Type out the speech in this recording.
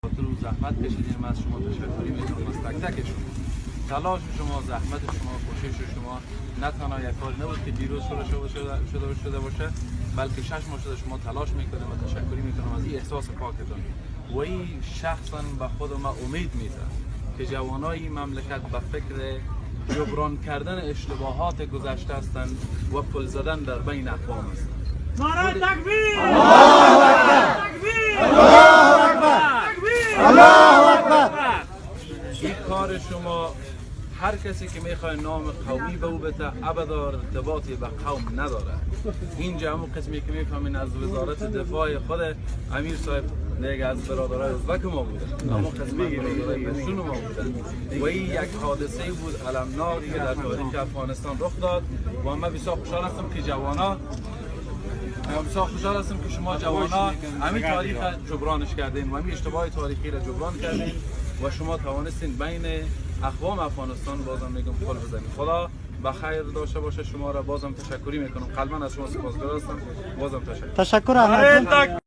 خاطر او زحمت کشیدیم. از شما تشکری میکنم، از تک تک شما. تلاش شما، زحمت شما، کوشش شما نه تنها یک کار نبود که دیروز شده شده باشه، بلکه 6 ماه شده شما تلاش میکنیم و تشکری میکنم از این احساس پاکتان و این شخصا به خود ما امید میده که جوانای این مملکت به فکر جبران کردن اشتباهات گذشته هستند و پل زدن در بین اقوام هستند. نعره تکبیر! الله اکبر! تکبیر! الله اکبر! تکبیر! الله اکبر! این کار شما، هر کسی که میخواد نام قومی به او بده، ابدا ارتباطی به قوم نداره. اینجا همون قسمی که میفهمین، از وزارت دفاع خود امیر صاحب دیگه از برادرای ازبک ما بوده، همون قسم از برادرای پشتون ما بوده و این یک حادثه بود المناک که در تاریخ افغانستان رخ داد و من بسیار خوشحال هستم که جوانا، بسیار خوشحال هستم که شما جوانا همین تاریخ جبرانش کردین و همین اشتباه تاریخی را جبران کردین و شما توانستین بین اقوام افغانستان، بازم میگم، پل بزنید. خدا به خیر داشته باشه شما را. بازم تشکری میکنم، قلبا از شما سپاسگزار هستم. بازم تشکر. تشکر احمد.